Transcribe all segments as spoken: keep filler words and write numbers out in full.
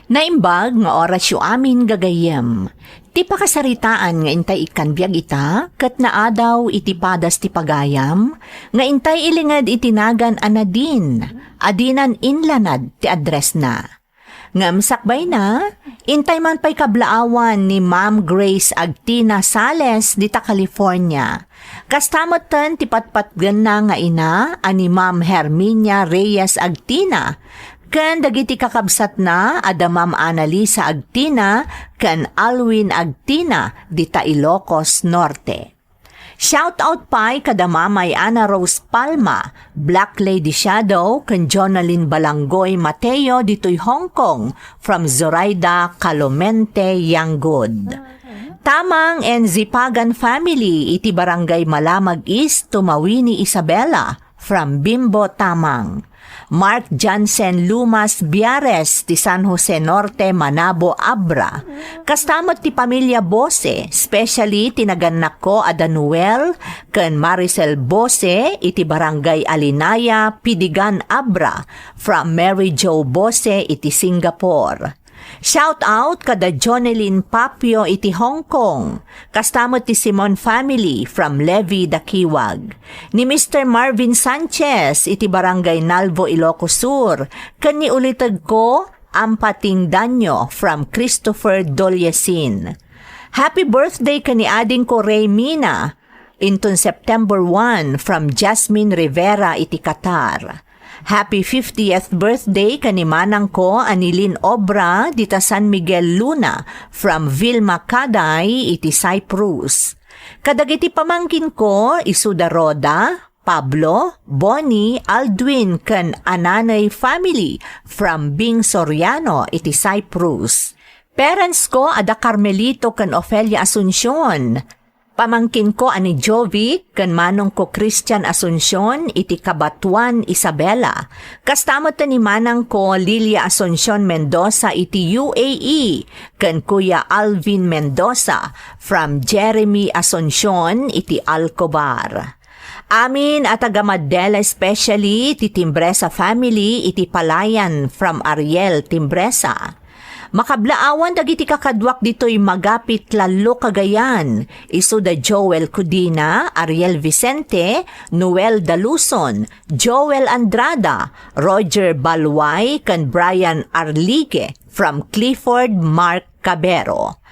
Naimbag nga orasyo amin, gagayyem. Ti pakasaritaan nga intay ikkan biag ita, ket naadaw iti padas ti pagayam, nga intay ilinged iti nagan a Nadine, a dinan inlanad ti addressna. Ngem sakbayna, intay man pay kablaawan ni Ma'am Grace Agtina Sales dita California. Kasta metten ti patpatgenna nga ina a ni Ma'am Herminia Reyes Agtina, ken dagiti kakabsatna a da Ma'am Annalisa Agtina ken Alwin Agtina dita Ilocos Norte. Shout out pay kada Mamay Ana Rose Palma, Black Lady Shadow, ken Jonalyn Balanggoy Mateo ditoy Hong Kong, from Zoraida Calomente Yanggud. Tamang and Zipagan family iti Barangay Malamag East, Tumawini, Isabela, from Bimbo Tamang. Mark Jansen Lumas Biares ti San Jose Norte, Manabo, Abra. Kasta met ti pamilya Bose, especially ti nagannakko a da Noel ken Maricel Bose iti Barangay Alinaya, Pidigan, Abra, from Mary Jo Bose iti Singapore. Shout out kada Jonelyn Papio iti Hong Kong. Kasta met ti Simon family from Levi, Dakiwag. Ni Mister Marvin Sanchez iti Barangay Nalvo, Ilocos Sur, ken ni ulitegko, Ampating Danyo from Christopher Doliesin. Happy birthday ken ni adingko Ray Mina, inton September one, from Jasmine Rivera iti Qatar. Happy fiftieth birthday ken ni manangko a ni Lin Obra dita San Miguel Luna, from Vilma Kaday iti Cyprus. Kadagiti pamangkinko, isuda Rhoda, Pablo, Bonnie, Aldwin, ken Ananay family from Bing Soriano iti Cyprus. Parents ko a da Carmelito ken Ofelia Asuncion. Pamangkin ko a ni Jovic ken manong ko Christian Asuncion iti Cabatuan, Isabela. Kasta met ni manang ko Lilia Asuncion Mendoza iti U A E ken Kuya Alvin Mendoza from Jeremy Asuncion iti Alcobar. Amin a taga Madela, especially ti Timbresa family iti Palayan from Ariel Timbresa. Makablaawan dagiti kakaduak ditoy Magapit, Lallo, Cagayan, isu da Joel Cudina, Ariel Vicente, Noel Daluson, Joel Andrada, Roger Balway, ken Brian Arligue from Clifford Mark Cabero.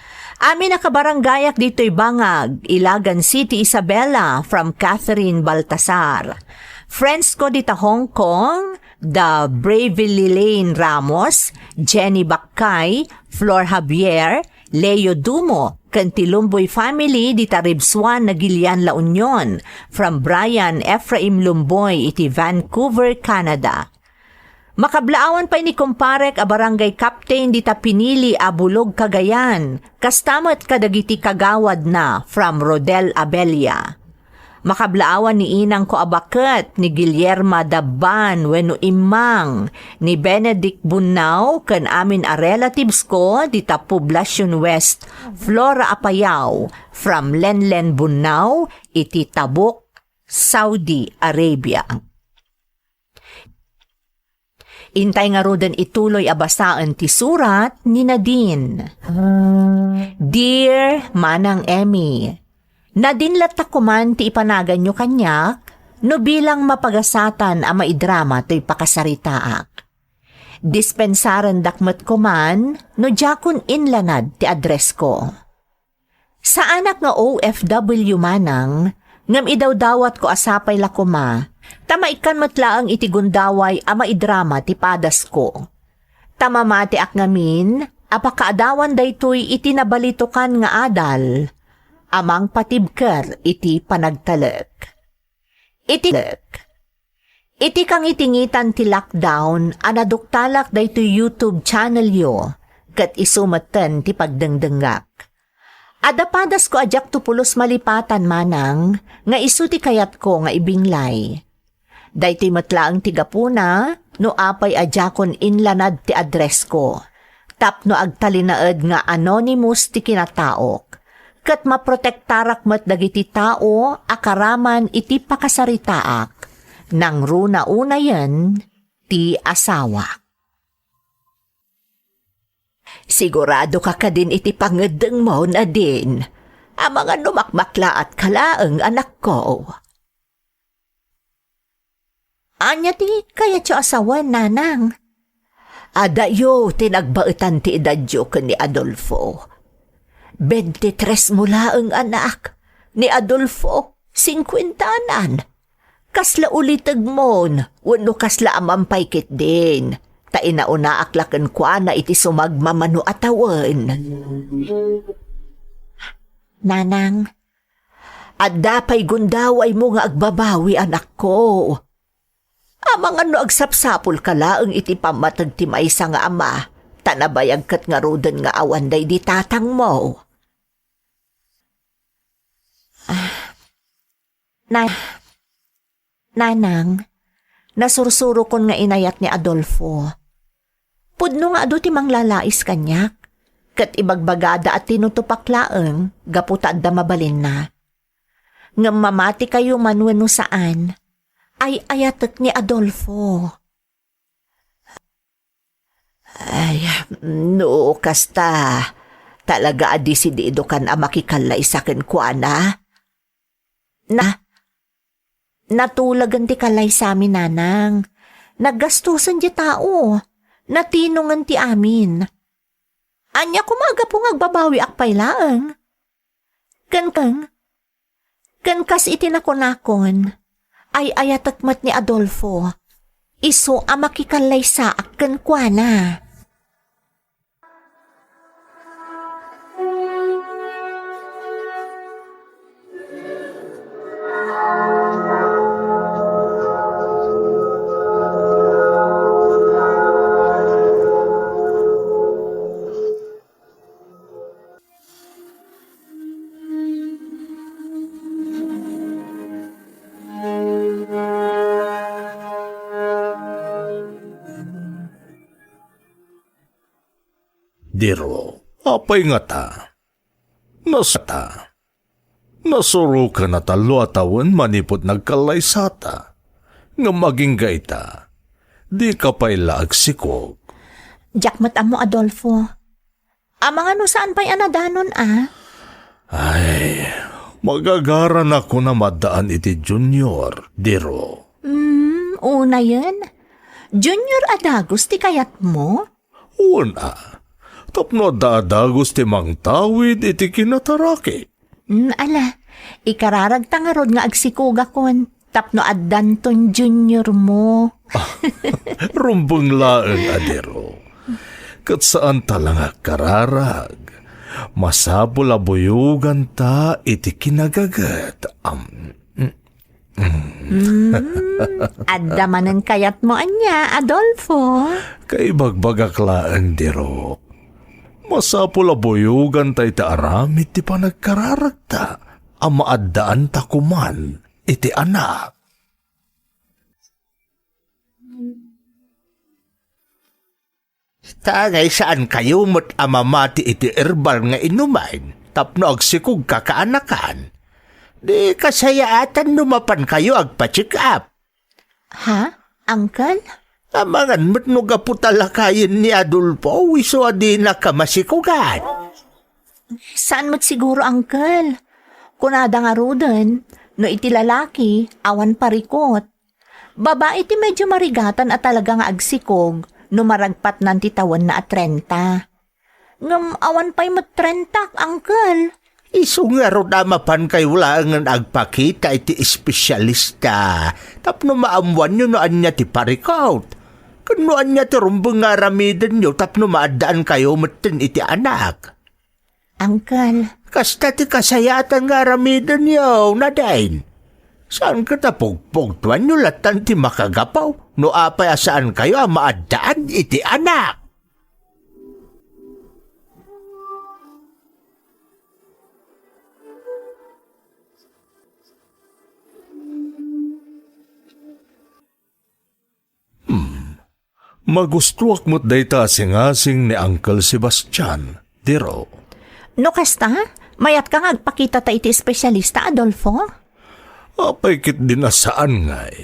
Amin a kabarangayak ditoy Bangag, Ilagan City, Isabela, from Catherine Baltasar. Friends ko dita Hong Kong, da Bravely Lane Ramos, Jenny Bakkay, Flor Javier, Leo Dumo, ken ti Lumboy family dita Ribsuan, Nagilian, La Union, from Brian Ephraim Lumboy iti Vancouver, Canada. Makablaawan pay ni kumparek a barangay captain dita pinili a Bulog, Cagayan, kasta met kadagiti kagawadna from Rodel Abella. Makablaawan ni inangko a baket, ni Guillerma Dabban wenno Immang, ni Benedict Bunnao, ken amin a relatives ko dita Poblacion West, Flora, Apayao, from Lenlen Bunnao iti Tabuk, Saudi Arabia. Intay ngaruden ituloy a basaen ti surat ni Nadine. Dear Manang Emmy, Nadine latta koman ti ipanaganyo kaniak no bilang mapagasatan a maidrama toy pakasaritaak. Dispensarendak met koman no diakon inlanad ti address ko. Saanak nga O F W manang, ngem idawdawatko a sapay la koma, ta maikkan met laeng iti gundaway a maidrama ti padasko. Ta mamatiak ngamin a pakaadawan daytoy iti nabalitokan nga adal a mangpatibker iti panagtalek. Iti, iti kangitingitan ti lockdown a naduktalak daytoy YouTube channelyo, ket isu metten ti pagdengdengngak. Adda padasko a diakto pulos malipatan manang nga isu ti kayatko nga ibinglay. Daytoy met laeng ti gapuna no apay a diakon inlanad ti addressko, tapno agtalinaed nga anonymous ti kinataok, ket maprotektarak met dagiti tao a karaman iti pakasaritaak, nangruna unayen ti asawak. Sigurado ka kadin iti pangeddengmo, Nadine. Amangan no makmaklaat ka laeng, anakko. Ania ti kayatyo a sawen, nanang? Adayo ti nagbaetan ti edadyo ken ni Adolfo. Bentitres mo laeng, anak. Ni Adolfo, singkuentaanan. Kasla ulitegmon, wenno kasla aman pay ketdin. Ta inaonaak la kenkuana iti sumagmamano a tawen. Nanang, adda pay gundawaymo nga agbabawi, anakko. Amangan no agsapsapulka laeng iti pammateg ti maysa nga ama, ta nabayag ket ngaruden nga awan daydi tatangmo. Ah, na-, Nanang, nasursurokon nga inayat ni Adolfo. Pudno nga adu ti manglalais kaniak, ket ibagbagada a tinutopak laeng gapu ta adda mabalinna. Ngem mamatikayo man wenno saan, ay-ayatek ni Adolfo. Ay, no kasta, talaga a desididokan a makikallaysa kenkuana? Na, natulagen ti kallaysami, nanang. Naggastosen ti tao. Natinongen ti amin. Ania koma a gapu nga agbabawiak pay laeng? Ken, ken, ken kas iti nakunakon, ay-ayatek met ni Adolfo, isu a makikallaysaak kenkuana. Diro, apay ngata? Nasata. Nasurokan a tallo a tawen manipud nagkallaysata. Ngem agingga ita, dika pay la agsikog. Diak met ammo, Adolfo. Amangan no saan pay a nadanon a? Ay, magagaranak a maaddaan iti Junior, Diro. Hmm, unayen? Junior a dagus ti kayatmo? Wen a, tapno adda a dagus ti mangtawid iti kinataraki. Hmm, ala, ikararagta ngarud nga agsikogakon tapno addanton juniormo. Rumbeng laeng, Adiro. Ket saanta la nga agkararag. Masapul a buyoganta iti kinagaget. Am, mm, mm. Hmm, adda manen kayatmo ania, Adolfo? Kaibagbagak laeng, Diro. Masapul a buyoganta iti aramid ti panagkararagta a maaddaanta koman iti anak. Ta ngay saankayo met a mamati iti herbal nga inumen tapno agsikogka kaanakan. Di kasayaatan no mapankayo agpa-check up. Ha, Uncle? Amangan met no gapu ta lakayen ni Adolfo, isu a dinaka masikogan. Saan met siguro, Uncle. Kunada ngaruden, no iti lalaki, awan parikot. Babai ti medyo marigatan a talaga nga agsikog no maragpatnan ti tawenna a trenta. Ngem awan pay met trentak, Uncle. Isu ngarud a mapankayo laengen agpakita iti espesialista tapno maammoanyo no ania ti parikot ken no ania ti rumbeng nga aramidenyo tapno maaddaankayo metten iti anak. Uncle. Kasta ti kasayaatan nga aramidenyo, Nadine. Saan ket a pugpugtoanyo lattan ti makagapu no apay a saankayo a maaddaan iti anak. Hmm. Magustuak met dayta a singasing ni Uncle Sebastian, Diro. No kasta, mayatka nga agpakitata iti espesialista, Adolfo? Apay ketdin a saan ngay.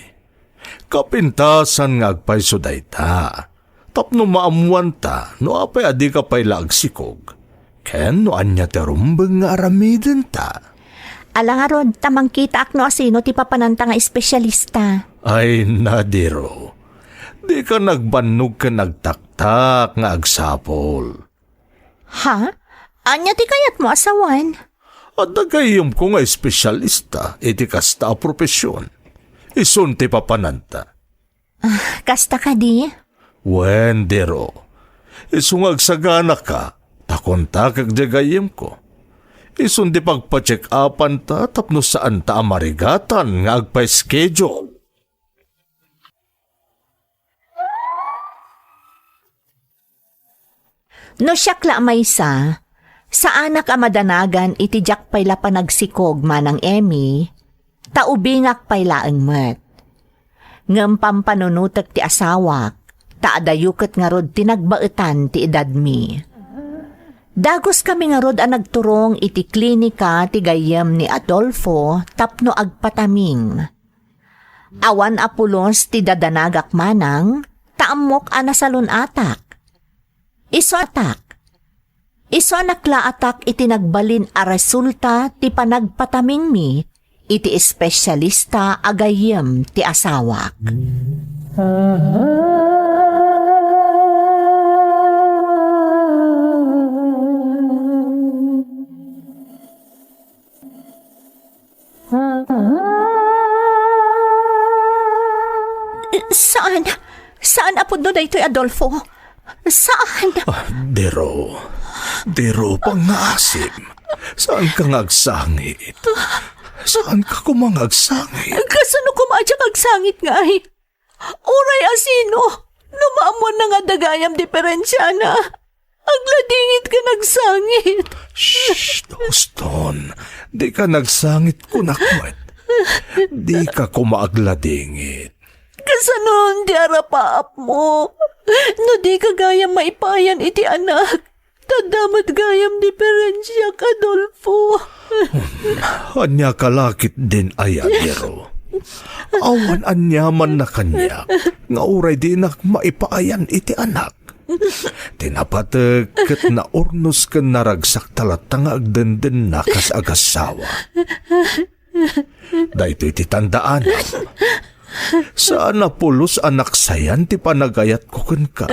Kapintasan nga agpayso dayta. tapno maammuanta no apay a dika pay la agsikog, ken no ania ti rumbeng nga aramidenta. Ala ngarud, ta mangkitaak no asino ti papananta nga espesyalista. Ay, Nadiro, dika nagbannog ken agtaktak nga agsapul. Ha? Ania ti kayatmo a sawen? Adda gayyemko nga espesyalista iti kasta a profesion. Isun ti papananta. Ah, kasta kadi? Wen, Dero. Isu nga agsaganaka, ta kontakek diay gayyemko. Isun ti pagpa-check-upanta tapno saanta a marigatan nga agpa-schedule. No siak la a maysa, saanak a madanagan iti diak pay la panagsikog, Manang Emmy, ta ubingak pay laeng met. Ngem pampanunotek ti asawak, ta adayo ket ngarud ti nagbaetan ti edadmi. Daguskami ngarud a nagturong iti klinika ti gayyem ni Adolfo tapno agpataming. Awan a pulos ti dadanagak manang, ta ammok a nasalun-atak. Isu atak. Isu a naklaatak iti nagbalin a resulta ti panagpatamingmi iti espesyalista a gayyem ti asawak. Saan? Saan a pudno daytoy, Adolfo? Saan? Ah, Dero. Dero, pangngaasim. Saanka nga agsangit? Saanka koma nga agsangit? Kasano koma a diak agsangit ngay? Uray asino, no maammoanna nga adda gayam diperensiana, agladingit ken agsangit. Shh, Houston, dika nagsangit, kunak met. Dika koma agladingit. Kasanon ti arapaapmo? No dika gayam maipayan iti anak, ta adda met gayam diperensiak, Adolfo. Ania ka la ketdin aya, Dero? Awan aniamanna kaniak nga uray dinak maipayan iti anak. Ti napateg ket naurnos ken naragsak ta latta nga agdendenna kas agassawa. Daytoy ti tandaanam. Saan a pulos a naksayan ti panagayatko kenka,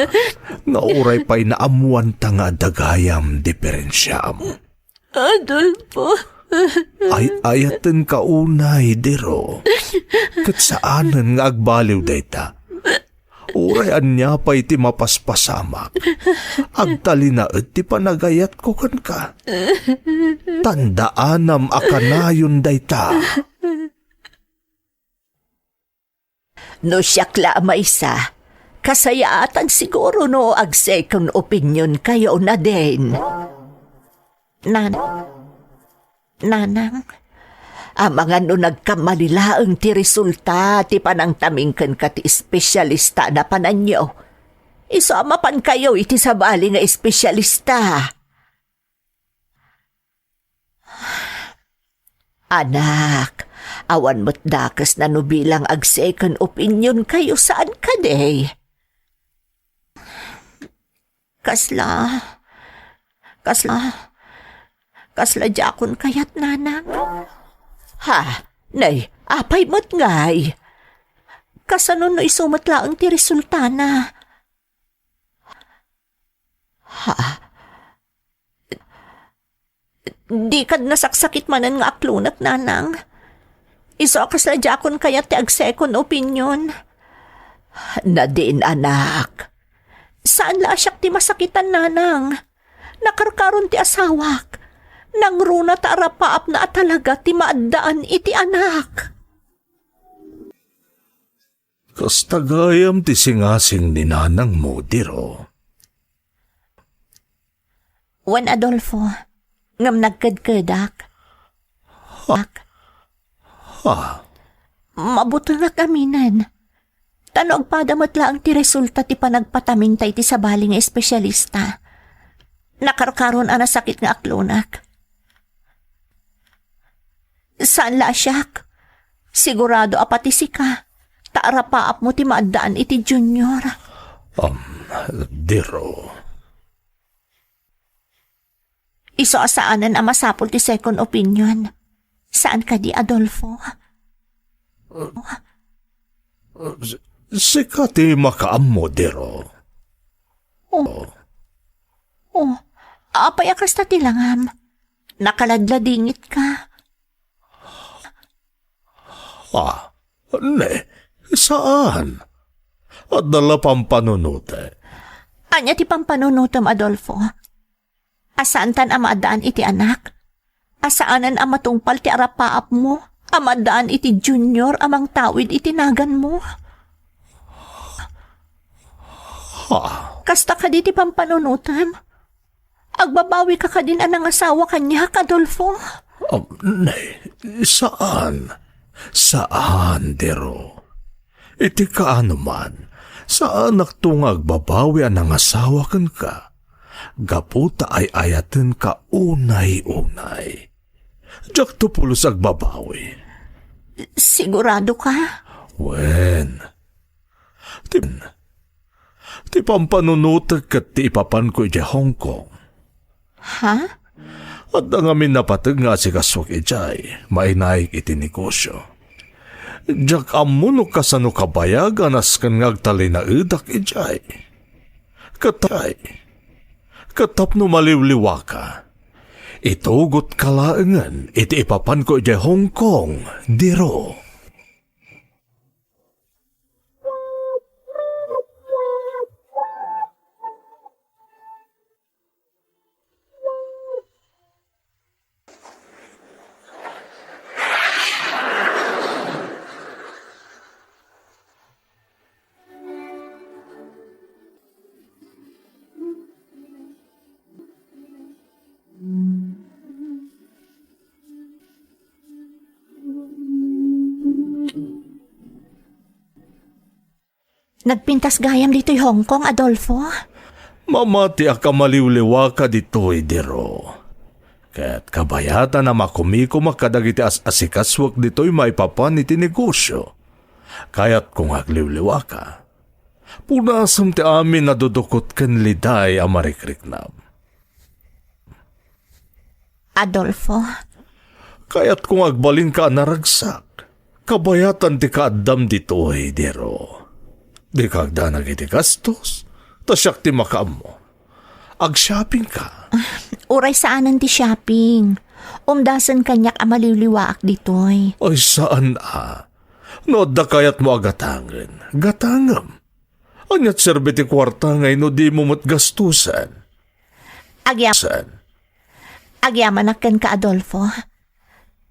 nga uray pay naammoanta nga adda gayam diperensiam. Adolfo. Ay-ayatenka unay, Dero. Ket saanen nga agbaliw dayta. Uray ania pay ti mapaspasamak, agtalinaed ti panagayatko kenka. Tandaanam a kanayon dayta. No siak la a maysa, kasayaatan siguro no ag-second opinion kayo, Nadine. Nan-, Nanang, amangan no nagkamali laeng ti resulta ti panangtaming kenka ti espesyalista a napananyo. Isu a mapankayo iti sabali nga espesyalista. Anak, awan met dakesna no bilang ag-second opinion kayo, saan kadi? Kasla, kasla, kasla diakon kayat, Nanang. Ha? Nay, apay met ngay? Kasano no isu met laeng ti resultana? Ha? Dikad nasaksakit manen nga aklonek, Nanang. Isu a kasla diakon kayat ti ag-second opinion. Nadine, anak. Saan la a siak ti masakitan, Nanang. Nakarkaron ti asawak. Nangruna ta arapaapna a talaga ti maaddaan iti anak. Kasta gayam ti singasing ni nanangmo, Diro. Wen, Adolfo, ngem nagkedkedak. Ha? Ha? Mabutengak aminen. Ta no agpada met laeng ti resulta ti panagpatamingta iti sabali nga espesyalista, nakarkaron a nasakit nga aklonek. Saan la a siak. Sigurado a pati sika, ta arapaapmo ti maaddaan iti Junior. Um, Diro. Isu a saanen a masapul ti second opinion. Saan kadi, Adolfo? S-, sika ti makaammo, Diro. Oh. Oh. Apay a kasta ti langam? Nakaladladingit ka. Ah, ne, saan. Adda la pampanunotek. Ania ti pampanunotem, Adolfo? A saantan a maaddaan iti anak? A saanen a matungpal ti arapaapmo a maaddaan iti Junior a mangtawid iti naganmo? Ha? Kasta kadi ti pampanunotem? Agbabawika kadin a nangasawa kaniak, Adolfo? Um, ne, saan. Saan, Dero. Iti kaano man, saanakto nga agbabawi a nangasawa kenka. Gapu ta ay-ayatenka unay-unay. Diakto pulos agbabawi. Sigurado ka? Wen. Ti, ti pampanunotek ket ti ipapanko idiay Hong Kong. Ha? Adda ngamin napateg nga asikasuak idiay, mainaik iti negosyo. Diak ammo no kasano kabayag a nasken nga agtalinaedak idiay. Ket, ket tapno maliwliwaka, itugotka laengen iti ipapanko idiay Hong Kong, Dero. Nagpintas gayam ditoy Hong Kong, Adolfo? Mamatiak a maliwliwaka ditoy, Dero. Ket kabayatan a makumikumak kadagiti as-asikasuak ditoy maipapan iti negosyo. Kayatko nga agliwliwaka. Punasem ti amin a dudukot ken liday a marikriknam. Adolfo. Kayatko nga agbalinka a naragsak. Kabayatan ti kaaddam ditoy, Dero. Dika agdanag iti gastos, ta siak ti makaammo. Ag-shoppingka. Uray saanen ti shopping. Umdasen kaniak a maliwliwaak ditoy. Ay, saan a. No adda kayatmo a gatangen, gatangem. Ania't serbi ti kuarta nga ino dimo met gastusen? Agyam-, Sen. Agyamanak kenka, Adolfo.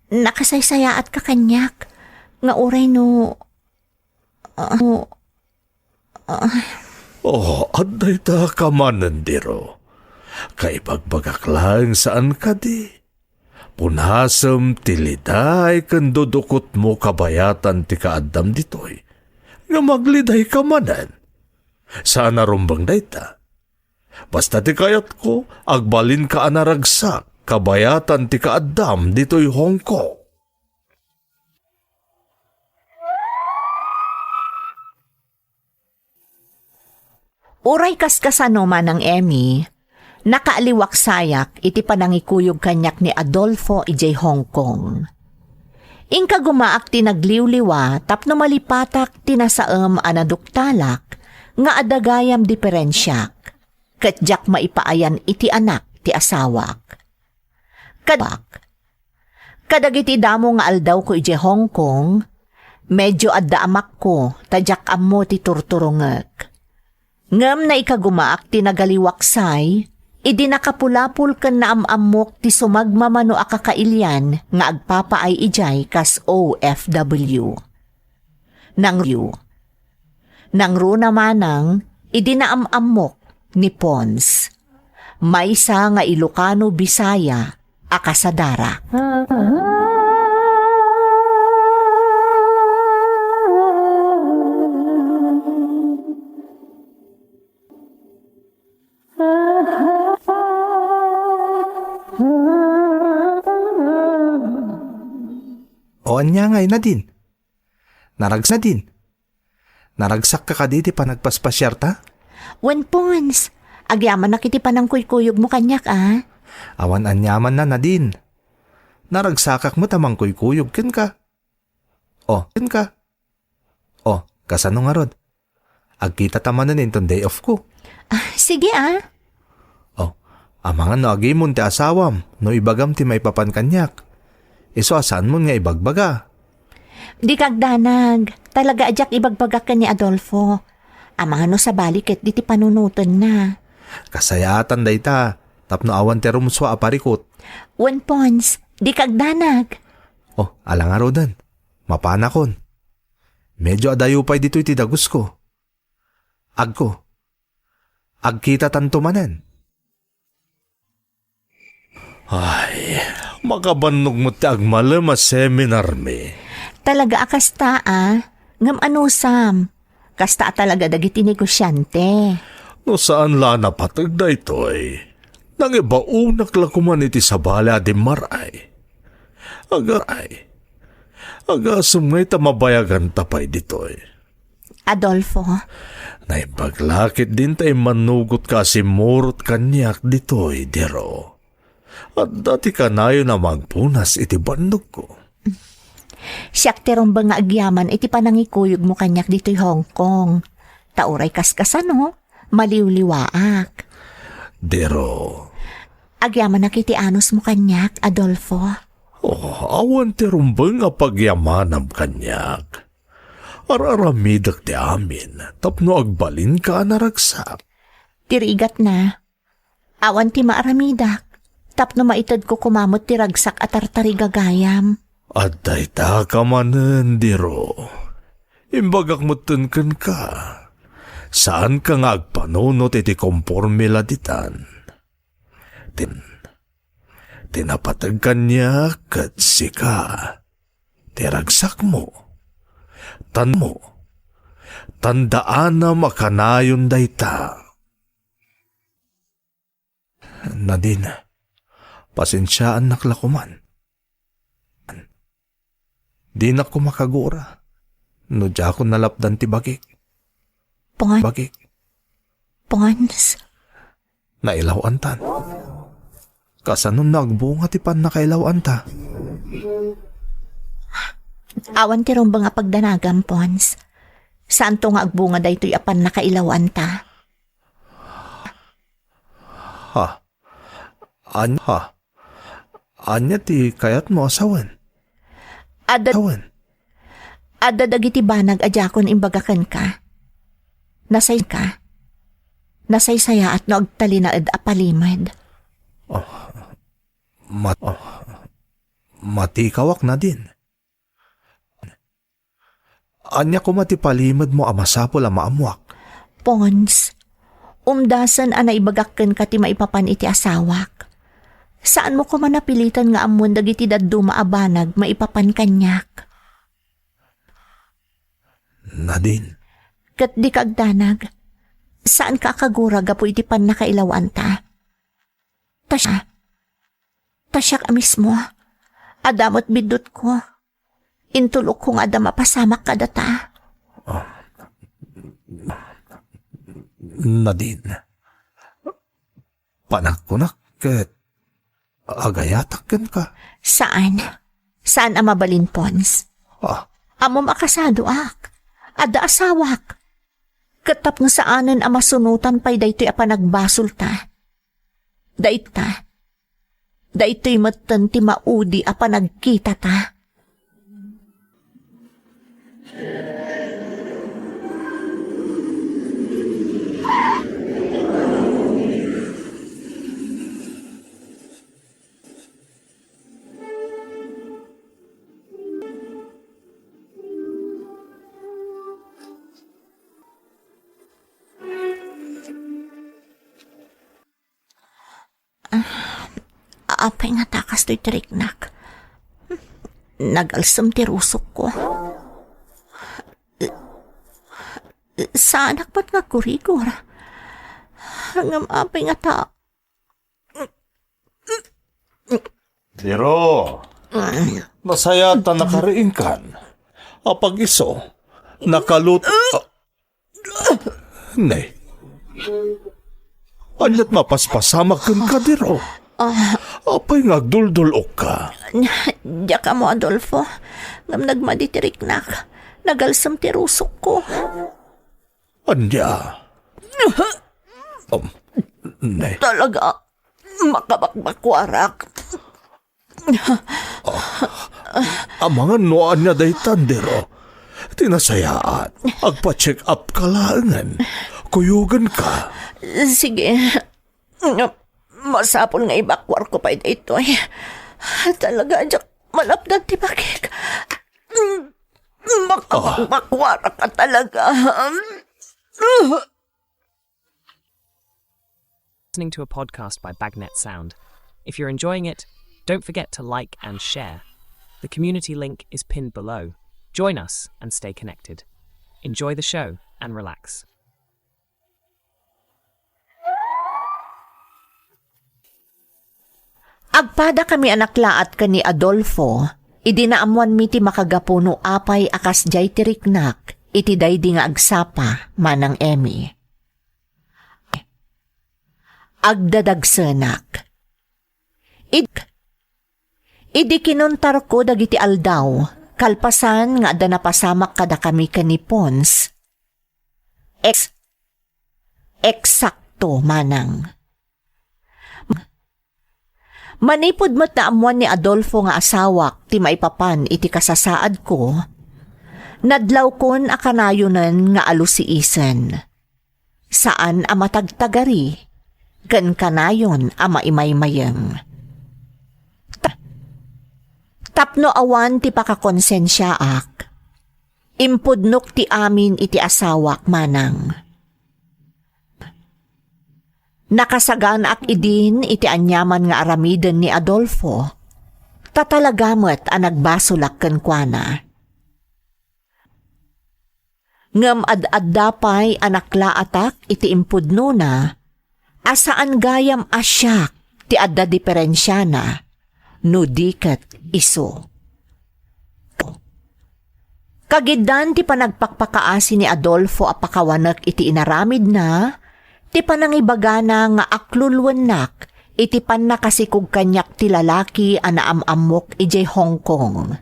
Nakasaysayaatka kaniak, nga uray no, ah, no, ah. Oh, adda ita ka manen, Dero. Kaibagbagak laeng saan kadi. Punasem ti liday ken dudukotmo kabayatan ti kaaddam ditoy, ngem aglidayka manen. Saan a rumbeng dayta. Basta ti kayatko, agbalinka a naragsak kabayatan ti kaaddam ditoy Hong Kong. Uray kaskasano, Manang Emmy, nakaaliwaksayak iti panangikuyog kaniak ni Adolfo idiay Hong Kong. Inkagumaak ti nagliwliwa tapno malipatak ti nasaem a naduktalak nga adda gayam diferensiak, ket diak maipaayan iti anak ti asawak. Kad-, kadagiti damo nga aldawko idiay Hong Kong, medyo adda amakko ta diak ammo ti turturongek. Ngem naikagumaak ti nagaliwaksay idi nakapulapol ken naam-ammok ti sumagmamano a kakailian nga agpapaay idiay kas O F W. Nang-, nangruna manang idi naam-ammok ni Pons, maysa nga Ilocano-Bisaya a kasadara. O ania ngay, Nadine? Naragsak, Nadine. Naragsakka kadi ti panagpaspasiarta? Wen, Pons, agyamanak iti panangkuykuyogmo kaniak, a? Awan aniamanna, Nadine. Naragsakak met a mangkuykuyog kenka. Oh, kenka. Oh, kasano ngarud? Agkitata manen inton day off ko. Ah, sige, a. Oh, amangan no agimon ti asawam no ibagam ti maipapan kaniak. Isu a saanmon nga ibagbaga. Dika agdanag. Talaga a diak ibagbaga ken ni Adolfo. Amangan no sabali ketdi ti panunotenna. Kasayaatan dayta, tapno awan ti rumsua a parikut. Wen, Pons, dika agdanag. Oh, ala ngaruden. Mapanakon. Medio adayo pay ditoy ti dagusko. Agko. Agkitatanto manen. Ay, makabannog met ti agmalem a seminarmi. Talaga a kasta, a? Ngem anusam? Kasta a talaga dagiti negosiante. No saan la a napateg daytoy, nangibaonak la koman iti sabali a dimmaray. Agaray. Agasem ngay ta mabayaganta pay ditoy. Adolfo. Naimbag la ketdin ta immannugotka a simmurot kaniak ditoy, Dero. Adda ti kanayon a mangpunas iti bannogko. Siak ti rumbeng nga agyaman iti panangikuyogmo kaniak ditoy Hong Kong. Ta uray kaskasano, maliwliwaak. Dero. Agyamanak iti anusmo kaniak, Adolfo. Oh, awan ti rumbeng a pagyamanam kaniak. Ar-aramidek ti amin tapno agbalinka a naragsak. Ti rigatna, awan ti maaramidak tapno maitedko koma met ti ragsak a tartarigagayam. Adda ita ka manen, Dero. Imbagak metten kenka. Saanka nga agpanunot iti komporme la ditan. Tin, ti napateg kaniak ket sika. Ti ragsakmo. Tanmo. Tandaanam a kanayon dayta. Nadine, pasensiaannak la koman. Dinak koma kagura no diakon nalapdan ti bagik. Pon-, bagik. Pons. Nailaw-antan. Kasano no agbunga ti pannakailawanta? Awan ti rumbeng a pagdanagam, Pons. Saanto nga agbunga daytoy a pannakailawanta. Ha? An-, ha? Ania ti kayatmo a sawen? Adda, sawen. Adda dagiti banag a diakon imbaga kenka. Nasay ka. Nasaysayaat no agtalinaed a palimed. Oh, mat-, oh, matikawak, Nadine. Ania koma ti palimedmo a masapul a maammoak? Pons, umdasen a naibagak kenka ti maipapan iti asawak. Saanmo koma napilitan nga ammoen dagiti dadduma a banag maipapan kaniak. Nadine. Ket dika agdanag. Saanka a kagura gapu iti pannakailawanta. Ta siak, ta siak a mismo. Adda met biddutko. Intulokko nga adda mapasamak kadata. Ah. Nadine. Panagkunak ket agayatak kenka. Saan. Saan a mabalin, Pons. Ah. Ammom a kasadoak. Adda asawak. Ket tapno saanen a masunotan pay daytoy a panagbasolta. Dayta. Daytoy metten ti maudi a panagkitata. Ah, apay ngata kastoy ti riknak? Nagalsem ti rusokko. Saanak met nga agkurigor. Ngem apay ngata? Dero, nasayaat ta nakariingkan. Apag-isu, nakalut-, ah, ne, Ania't mapaspasamak kenka, Dero? Ah. Apay nga agduldul-okka? Diak ammo, Adolfo. Ngem nagmadi ti riknak. Nagalsem ti rusokko. Ania? Um, ne. Talaga, makabakbakuarak. Amangan no ania daytan, Dero. Ti nasayaat, agpa-check up ka laengen. Kuyogenka. Sige. Masapul nga ibakuarko pay daytoy. Talaga, diak malapdan ti bakik. Makabakbakuarak ka talaga. Listening to a podcast by Bagnet Sound. If you're enjoying it, don't forget to like and share. The community link is pinned below. Join us and stay connected. Enjoy the show and relax. Agpadakami a naklaat ken ni Adolfo idi naammoanmi ti makagapu no apay a kasdiay ti riknak iti daydi nga agsapa, Manang Emmy. Agdadagsenak. Id-, idi kinuntarko dagiti aldaw, kalpasan nga adda napasamak kadakami ken ni Pons, ex-, eksakto, Manang. Manipud met naammoan ni Adolfo nga asawak ti maipapan iti kasasaadko, nadlawkon a kanayonen nga alusiisen. Saan a matagtagari, ken kanayon a maimaymayeng. Ta-, tapno awan ti pakakonsensiaak, impudnok ti amin iti asawak, Manang. Nakasaganaak idin iti aniaman nga aramiden ni Adolfo, ta talaga met a nagbasolak kenkuana. Ngem ad-adda pay a naklaatak iti impudnona a saan gayam a siak ti adda diferensiana no di ket isu. Kagiddan ti panagpakpakaasi ni Adolfo a pakawanek iti inaramidna, ti panangibagana nga akluluennak iti pannakasikog kaniak ti lalaki a naam-ammok idiay Hong Kong.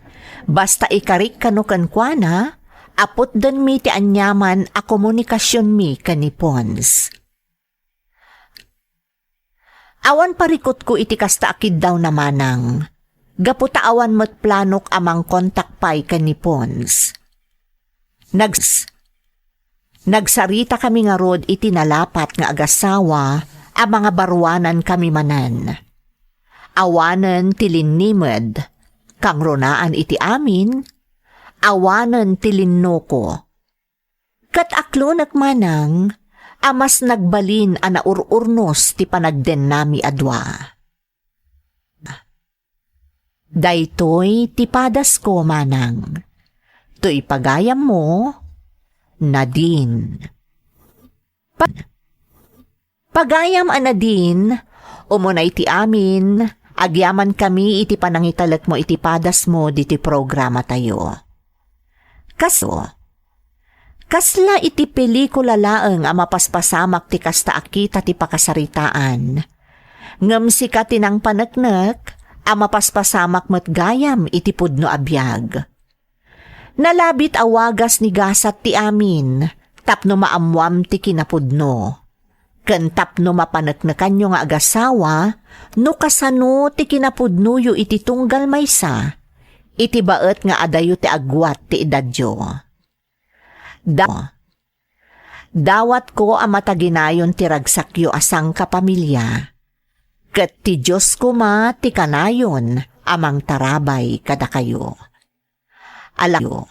Basta ikarik kano kenkuana, aputdenmi ti aniaman a komunikasionmi ken ni Pons. Awan parikutko iti kasta a kiddawna, Manang, gapu ta awan met planok a mangkontak pay ken ni Pons. Nags-, nagsaritakami ngarud iti nalapat nga agasawa a mangabaruanankami manen. Awanen ti linnimed, kangrunaan iti amin, awanen ti linnoko. Ket aklonek, Manang, a mas nagbalin a naur-urnos ti panagdennami a dua. Daytoy ti padasko, Manang. Toy pagayammo, Nadine. Pa-, pagayam a Nadine, umuna iti amin, agyamankami iti panangitalekmo iti padasmo ditoy programatayo. Kas-, kasla iti pelikula laeng a mapaspasamak ti kasta a kita ti pakasaritaan. Ngem sika ti nangpaneknek a mapaspasamak met gayam iti pudno a biag. Nalabit a wagas ni gasat ti amin tapno maammoam ti kinapudno. Ken tapno mapaneknekanyo nga agasawa no kasano ti kinapudnoyo iti tunggal maysa, iti baet nga adayo ti agguat ti edadyo. Da-, dawatko a mataginayon ti ragsakyo a sangkapamilia, ket ti Dios koma ti kanayon a mangtarabay kadakayo. Ala-,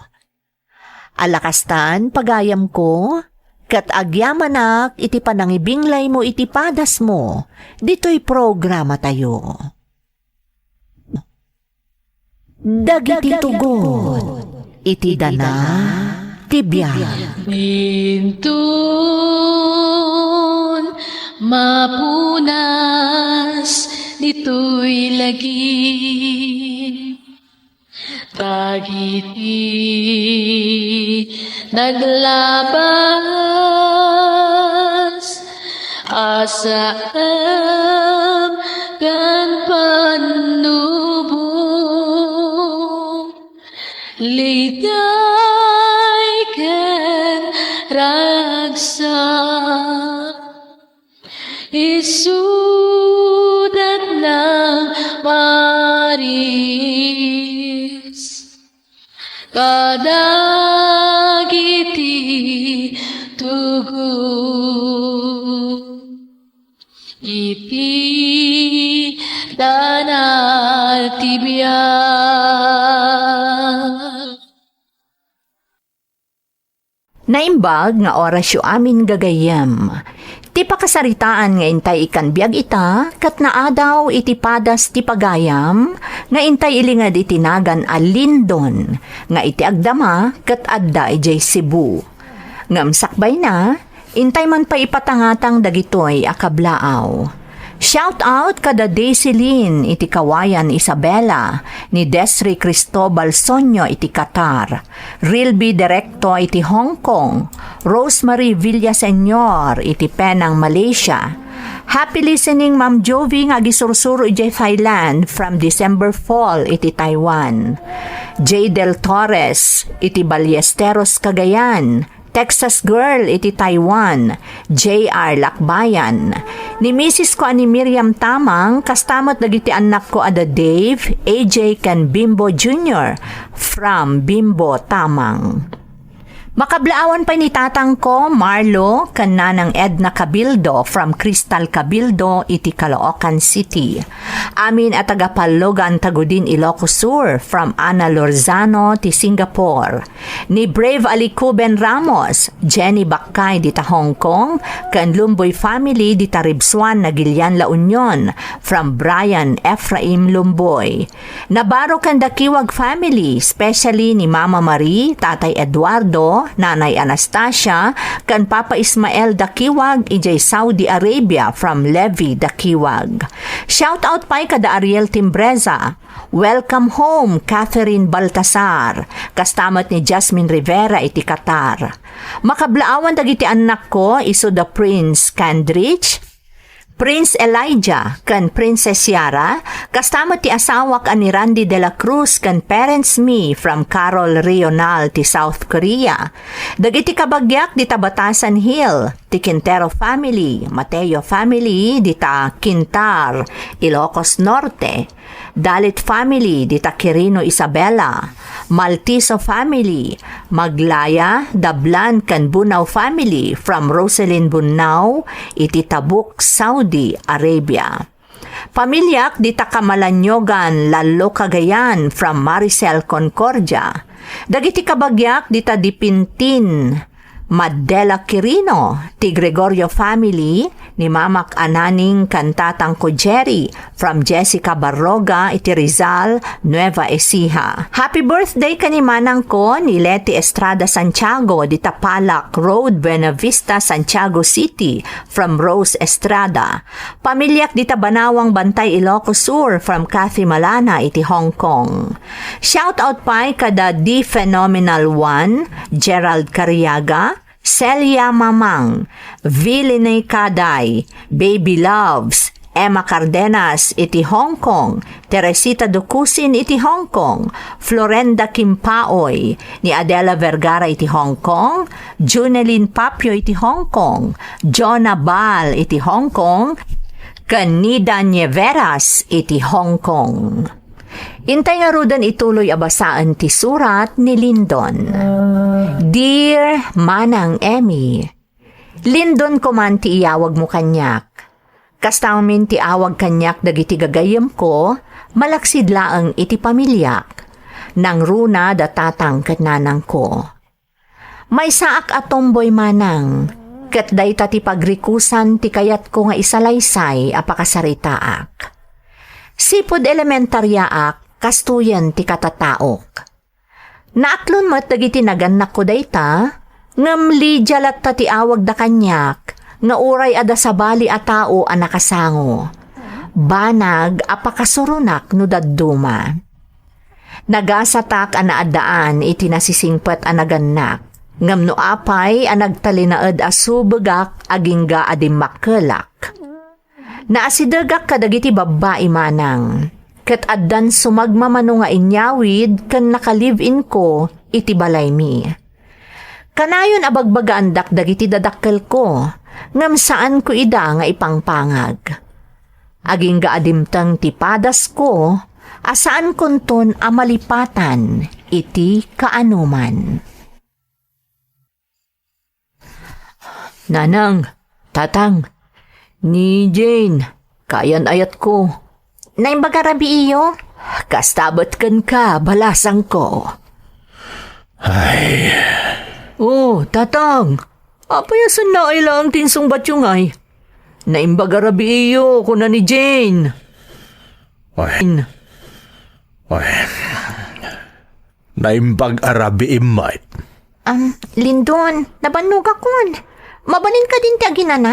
ala kastan, pagayamko, ket agyamanak iti panangibinglaymo iti padasmo ditoy programatayo. Dagiti tugot iti dana ti biag. Inton mapunas ditoy lagip. Dagiti naglabas, Asaem ken pannubo, liday ken ragsak, isudat nang maris kadagiti tugo iti danal ti biag. Naimbag nga orasyo amin gagayyem. Ti pakasaritaan nga intay ikkan biag ita, ket naadaw iti padas ti pagayam nga intay ilinged iti nagan a Lindon, nga iti agdama ket adda idiay Cebu. Ngem sakbayna, intay man pay ipatangatang dagitoy a kablaaw. Shout out kada Daisy Lin iti Kawayan, Isabela, ni Desri Cristobal Sonyo iti Qatar, Rilby Directo iti Hong Kong, Rosemary Villaseñor iti Penang, Malaysia. Happy listening, Ma'am Jovi, nga agisursuro idiay Thailand from December four iti Taiwan. Jay Del Torres iti Ballesteros, Cagayan, Texas Girl iti Taiwan, J R Lakbayan. Ni misis ko a ni Miriam Tamang, kasta met dagiti annakko a da Dave, A J, ken Bimbo Junior from Bimbo Tamang. Makablaawan pay ni tatangko, Marlo, ken nanang Edna Cabildo from Crystal Cabildo iti Caloocan City. Amin a taga Pallogan, Tagudin, Ilocos Sur from Ana Lorzano ti Singapore. Ni Brave Alikuben Ramos, Jenny Bakkay dita Hong Kong, ken Lumboy family dita Ribsuan, Nagilian, La Union from Brian Ephraim Lumboy. Navarro ken Dakiwag family, especially ni Mama Marie, Tatay Eduardo, Nanay Anastasia, ken Papa Ismael Dakiwag idiay Saudi Arabia from Levi Dakiwag. Shout out pay kada Ariel Timbreza. Welcome home, Catherine Baltasar. Kasta met ni Jasmine Rivera iti Qatar. Makablaawan dagiti annakko, isu da Prince Candrich, Prince Elijah ken Princess Yara, kasta met ti asawak a ni Randy de la Cruz ken parents mi from Carol Rional ti South Korea. Dagiti kabagiak dita Batasan Hill, ti Quintero family, Mateo family, dita Quintar, Ilocos Norte, Dalit family dita Quirino, Isabela, Maltiso family, Maglaya, Dablan, ken Bunao family from Roselyn Bunao iti Tabuk, Saudi Arabia. Pamiliak dita Kamalanyogan, Lallo, Cagayan from Maricel Concordia. Dagiti kabagiak dita Dipintin, Madela Quirino, ti Gregorio family, ni Mamak Ananing ken Tatangko Jerry, from Jessica Barroga iti Rizal, Nueva Ecija. Happy birthday ken ni manangko ni Leti Estrada Santiago, dita Palak Road, Buenavista, Santiago City, from Rose Estrada. Pamiliak dita Banawang Bantay, Ilocos Sur, from Kathy Malana iti Hong Kong. Shout out pay kada The Phenomenal One, Gerald Cariaga, Celia Mamang, Vilene Caday, Baby Loves, Emma Cardenas iti Hong Kong, Teresita Ducusin iti Hong Kong, Florenda Kimpaoy, ni Adela Vergara iti Hong Kong, Junelin Papio iti Hong Kong, Jonah Bal iti Hong Kong, ken Nida Nieveras iti Hong Kong. Intay ngaruden ituloy a basaen ti surat ni Lindon. Dear Manang Emmy, Lindon ko man ti iyawagmo kaniak. Kasta ngamin ti awag kaniak dagiti gagayyemko, malaksid laeng iti pamiliak. Nangruna da tatang ket nanangko. Maysaak a tomboy, manang, ket dayta ti pagrikusan ti kayatko nga isalaysay a pakasaritaak. Sipud elementaryaak, kastoyen ti katataok. Naatlon met dagiti nagannakko dayta, ngem Lydia latta ti awagda kaniak, nga uray adda sabali a tao a nakasango. Banag a pakasuronak no dadduma. Nagasatak a naaddaan iti nasisingpet a nagannak. Ngem no apay a nagtalinaed a subegak agingga a dimmakkelak. Naasidegak kadagiti babbai manang, ket addan sumagmamano nga inyawid ken naka-live-in-ko iti balaymi. Kanayon a bagbagaandak dagiti dadakkelko, ngem saanko ida nga ipangpangag. Agingga a dimteng ti padasko a saankonton a malipatan iti kaanoman. Nanang, Tatang, ni Jane, kayan-ayatko. Naimbag a rabiiyo? Kasta met kenka, balasangko. Ay. Oh, Tatang, apay a saan naay laeng ti insungbatyo ngay? Naimbag a rabiiyo, kuna ni Jane. Ay. Ay. Naimbag a rabiim met. Am, Lindon, nabannogakon. Mabalin kadin ti aginana?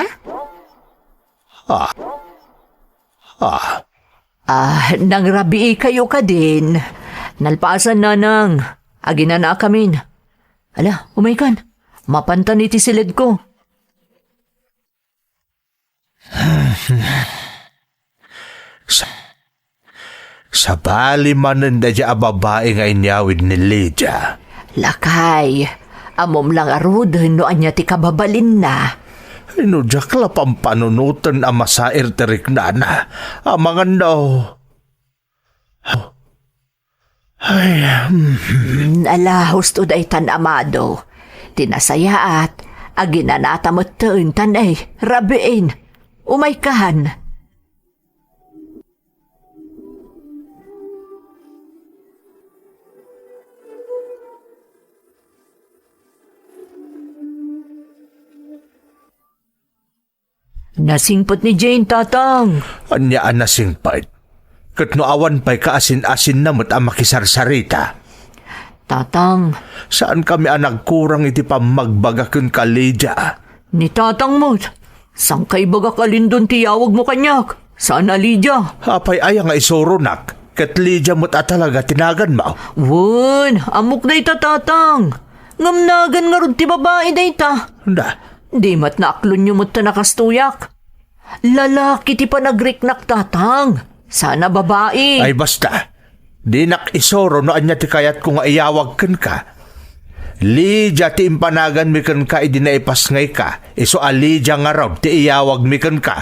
Ah. Ah. Ah, nangrabiikayo kadin. Nalpasan, Nanang. Aginanakamin. Ala, umaykan. Mapantan iti siledko. Sa-, sabali manen daydiay a babai nga inyawid ni Lydia. Lakay, ammom la ngaruden no ania ti kababalinna. Ay, no diak la pampanunoten a masair ti riknana, amangan no. Ay, mm. Mm, ala, husto daytan, amado. Ti nasayaat, aginanata metten tan, ay, rabiin. Umaykan. Nasingpet ni Jane, Tatang. Ania a nasingpet? Ket no awan pay kaasin-asinna met a makisarsarita. Tatang. Saankami a nagkurang iti pammagbaga kenka, Lydia. Ni Tatang met. Saan ka ibagak a Lindon ti iyawagmo kaniak? Saan a Lydia? Apay aya nga isuronak? Ket Lydia met a talaga ti naganmo? Wen, ammok dayta, Tatang. Ngem nagan ngarud ti babai dayta. Da. Di met naaklonyo met ta nakastoyak. Lalaki ti panagriknak, Tatang. Saan a babai. Ay, basta. Dinak isuro no ania ti kayatko nga iyawag kenka. Lydia ti impanaganmi kenka idi naipasngayka, isu a Lydia ngarud ti iyawagmi kenka.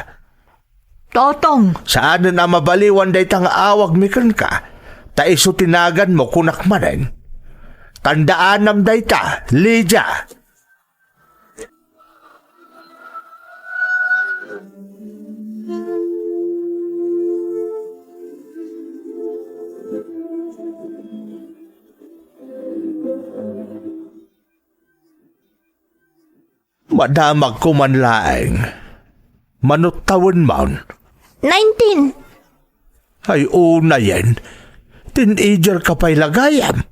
Tatang. Saanen a mabaliwan dayta nga awagmi kenka, ta isu ti naganmo, kunak manen. Tandaanam dayta, Lydia. Madamagko man laeng. Mano tawenmon? Nineteen. Ay, unayen. Teenager ka pay la gayam.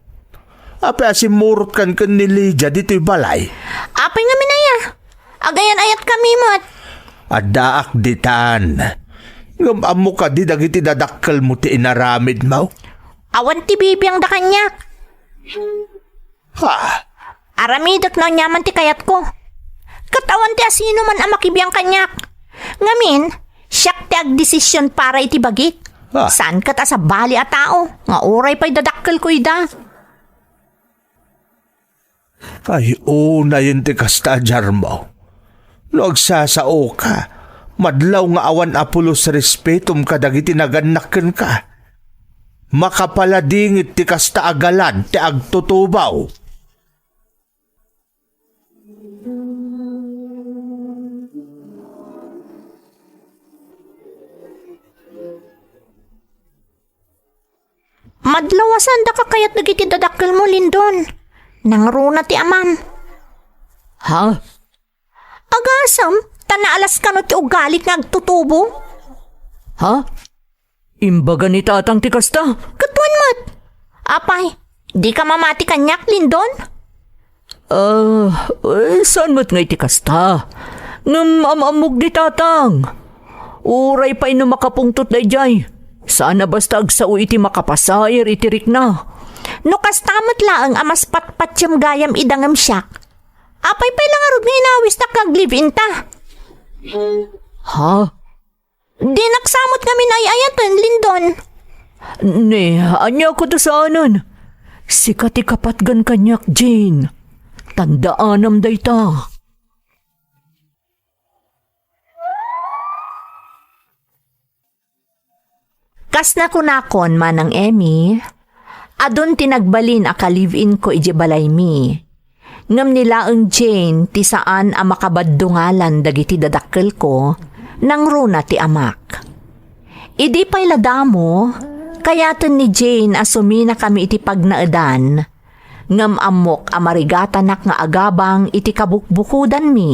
Apay a simmurotkan ken ni Lydia ditoy balay? Apay ngamin aya? Agayan-ayatkami met. Addaak ditan. Ngem ammo kadi dagiti dadakkelmo ti inaramidmo? Awan ti bibiangda kaniak. Ha? Aramidek no aniaman ti kayatko. Ket awan ti asinoman a makibiang kaniak. Ngamin, siak ti agdesisyon para iti bagik. Ah. Saan ket a sabali a tao nga uray pay dadakkelko ida. Ay, unayen ti kasta, Jarmo. No agsasaoka, madlaw nga awan a pulos respetom kadagiti nagannak kenka. Makapaladingit ti kasta a galad ti agtutubaw. Madlaw a saanda kakayat dagiti dadakkelmo, Lindon. Nangruna ti amam. Ha? Agasem, ta naalas kano ti ugalit nga agtutubo. Ha? Imbaga ni Tatang ti kasta? Ket wen met. Apay, dika mamati kaniak, Lindon? Ah, eh, saan met nga iti kasta? Ngem am-ammok ni Tatang. Uray pay no makapungtot daydiay, saan a basta agsao iti makapasair iti rikna. No kasta met laeng a mas patpatiem gayam ida ngem siak, Apay pay la ngarud nga inawistak nga ag-live-in ta? Ha? Dinak sa met ngamin ay-ayaten, Lindon. Ne, ania kadi saanen? Sika ti kapatgan kaniak, Jane. Tandaanam dayta. Kas nakunakon, Manang Emmy, adun ti nagbalin a ka-live-in ko idiay balaymi. Ngem ni laeng Jane ti saan a makabaddungalan dagiti dadakkelko, nangruna ti amak. Idi pay la damo, kayaten ni Jane a suminakami iti pagnaedan, ngem ammok a marigatanak nga agabang iti kabukbukodanmi,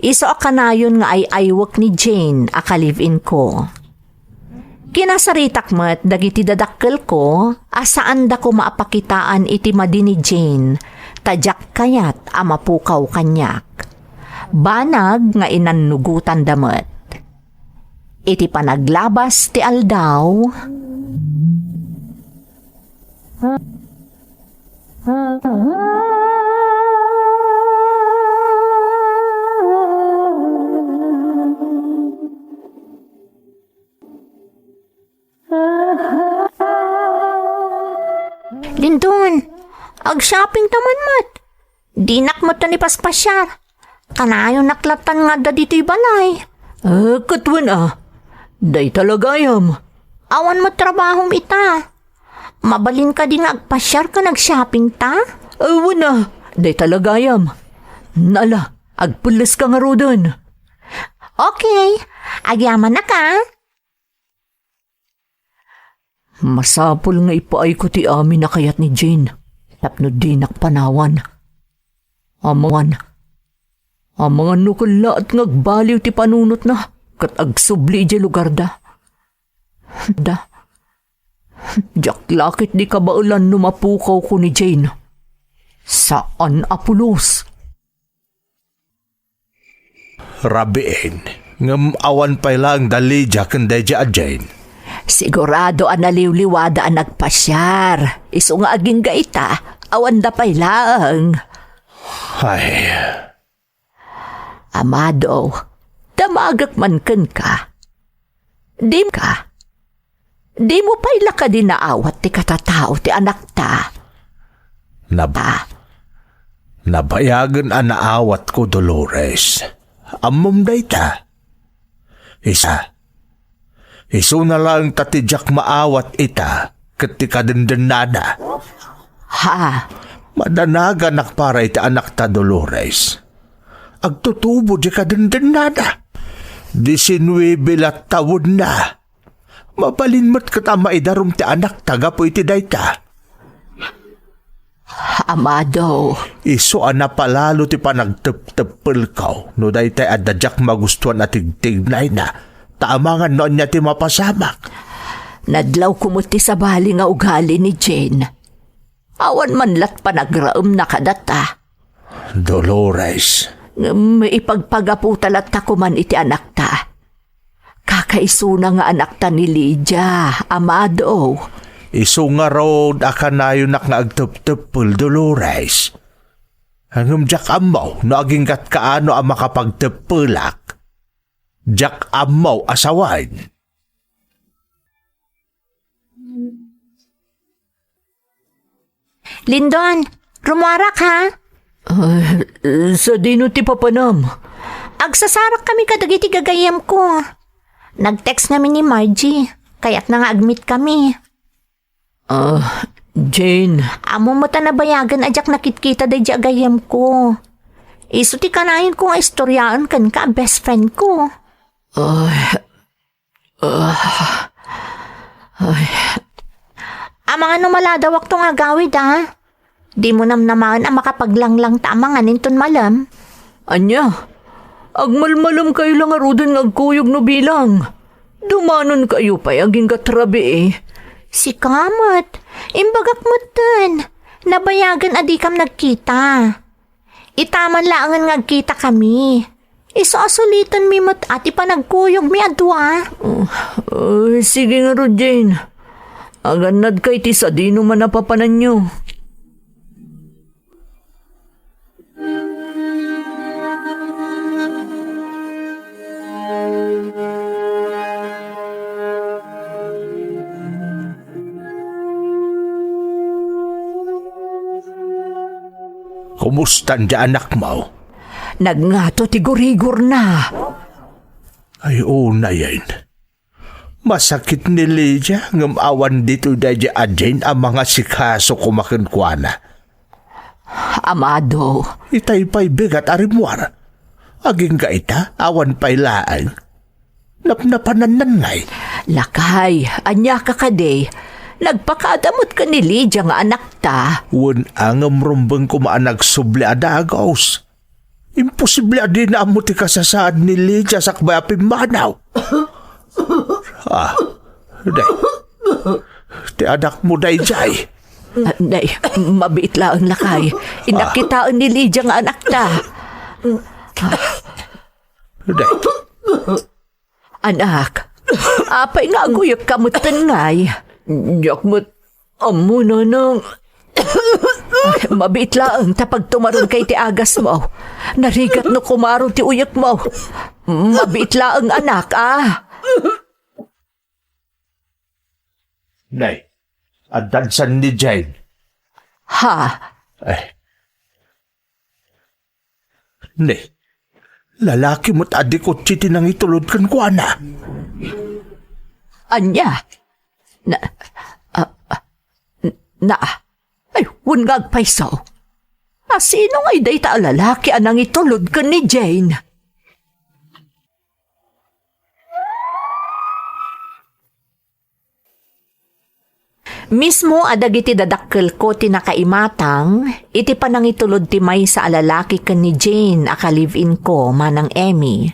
isu a kanayon nga ay-aywek ni Jane a ka-live-in ko. Kinasaritak met dagiti dadakkelko a saanda koma a pakitaan iti madi ni Jane, ta diak kayat a mapukaw kaniak. Banag nga inannugotanda met. Iti panaglabas ti aldaw, Lindon, ag-shopping ta man met. Dinak met ta ni paspasiar. Kanayonak lattan nga adda ditoy balay. Eh, ket wen a. Dayta la gayam. Awan met trabahom ita. Mabalin kadi nga agpasiar ken ag-shopping ta? Eh, wen a. Dayta la gayam. Nala, agpelleska ngaruden. Okay, agyamanak a. Masapul nga ipaayko ti amin a kayat ni Jane tapno dinak panawan. Amangan, amangan no kellaat nga agbaliw ti panunotna ket agsubli idiay lugarda. Da, diak la ketdi kabaelan no mapukawko ni Jane. Saan a pulos. Rabiin, ngem awan pay laeng da Lydia ken daydiay a Jane. Sigurado a naliwliwada a nagpasiar. Isu nga agingga ita, awanda pay laeng. Ay. Amado, damagek man kenka. Dim ka. Dimo pay la kadi naawat ti katatao ti anakta? Nab-, nabayagen a naawatko, Dolores. Ammom dayta? Isa. Isuna laeng ta ti diak maawat ita ket ti kadendennada. Ha? Madanaganak para iti anakta, Dolores. Agtutubo di kadendennada. Disinuebe la tawenna. Mabalin met ket a maidarum ti anakta gapu iti dayta. Amado. Isu a napalalo ti panagtepteppelko no daytay adda diak magustuan a tigtignayna, ta amangan no ania ti mapasamak. Nadlawko met ti sabali nga ugali ni Jane. Awan man lat panagraemna kadata. Dolores. Ngem ipagpagaputa latta koman iti anakta. Kakaisuna nga anakta ni Lydia, Amado. Isu ngarud a kanayonak nga agtepteppel, Dolores. Ngem diak ammo no agingga't kaano a makapagteppelak. Diak ammo a sawen. Lindon, rumuarak, ha? Ah, sadino ti papanam? Agsasarak kami kadagiti gagayyemko. Nag-text ngamin ni Margie. Kayatna nga ag-meet kami. Ah, Jane. Ammom met a nabayagen a diak nakitkita daydi a gayyemko. Isu ti kanayonko nga istoriaen kenka a best friend ko. Ah, ay. Amangan no maladawakto nga agawid, a? Dimo namnamaen a makapaglanglang ta amangan inton malem? Ania? Agmalmalemkayo la ngaruden nga agkuyog no bilang. Dumanonkayo pay agingga rabii. Sika met, imbagak metten, nabayagen a dikam nagkita. Ita man laengen nga agkitakami. Isu a sulitanmi met a ti panagkuyogmi a dua. Oh, oh, sige ngarud, Jane. Agannadka iti sadino man a papananyo. Kumustan ti anakmo? Nagngato ti gurigorna. Ay, unayen. Masakit ni Lydia ngem awan ditoy daydi a Jane a mangasikaso koma kenkuana. Amado. Itay pay bigat a rimmuar. Agingga ita, awan pay laeng. Napnapanannan ngay. Lakay, ania ka kadi? Nagpakada met ken ni Lydia nga anakta. Wen a ngem rumbeng koma a nagsubli a dagus. Imposible a dina ammo ti kasasaad ni Lydia sakbay a pimmanaw. Ah, day. Ti anakmo daydiay. Ah, day, mabiit laeng lakay. Innak kitaen ni Lydia nga anakta. Day. Anak, apay nga aguyekka metten ngay? Diak met ammo, nanang. Ay, mabiit laeng ta pagtumaronka iti agasmo. Narigat no kumaro ti uyekmo. Mabiit laeng, anak, a. Nay, addansan ni Jane. Ha? Ay. Ne, lalaki met a dikutsi ti nangitulod kenkuana. Ania? Na, ah, ah, n-, na, ay, wen nga agpayso. A sino ngay dayta a lalaki a nangitulod ken ni Jane? Mismo a dagiti dadakkelko ti nakaimatang iti panangitulod ti maysa a lalaki ken ni Jane a ka-live-inko, Manang Emmy.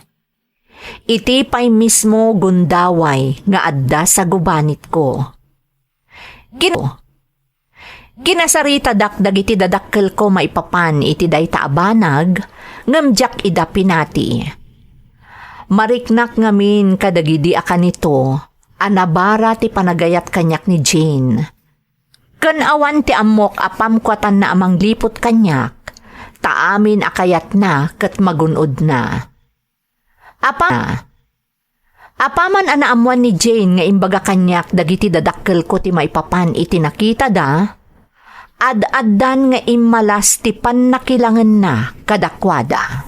Iti pay mismo gundaway nga adda sa gubanitko. Kin-, kinasaritadak dagiti dadakkelko maipapan iti dayta a banag, ngem diak ida pinati. Mariknak ngamin kadagidi a kanito, a nabara ti panagayat kaniak ni Jane. Ken awan ti ammok a pamkuatanna a mangliput kaniak, ta amin a kayatna ket magun-odna. Apa-, apaman a naammuan ni Jane nga imbaga kaniak dagiti dadakkelko ti maipapan iti nakitada, ad-addan nga immalas ti pannakilangenna kadakuada.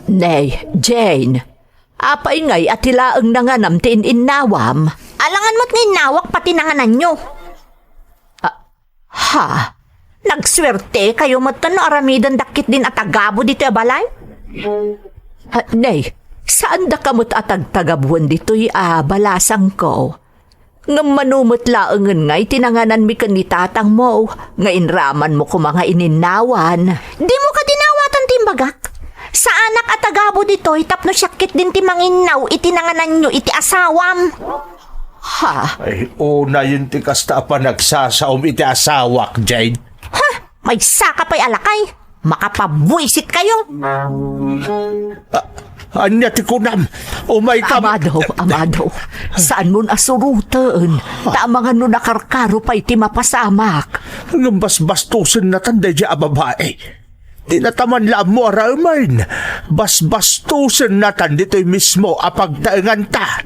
Nay, Jane, apay ngay a ti laeng nanganam ti in-innawam? Alangan met nga innawak pati nangananyo. Ah, ha? Nagsuertekayo metten no aramiden dakket din a tagabu ditoy a balay? Ah, nay, saandaka met a tagtagabuan ditoy a balasangko. Ngem mano met laengen ngay ti nangananmi ken ni tatangmo nga inramanmo koma nga ininnawan? Dimo kadi naawatan ti imbagak? Saanak a tagabu ditoy tapno siak ketdin ti manginnaw iti nangananyo iti asawam. Ha? Ay, unayen ti kasta a panagsasaom iti asawak, Jane. Ha? Maysaka pay a lakay? Makapabuisit kayo! A-, ania ti kunam? Umaykam. Amado, Amado, saanmon a suroten, ta amangan no nakarkaro pay ti mapasamak. Ngem basbastosen natan daydiay a babai. Di nataman la ammo a raemen. Basbastosen natan ditoy mismo a pagtaenganta.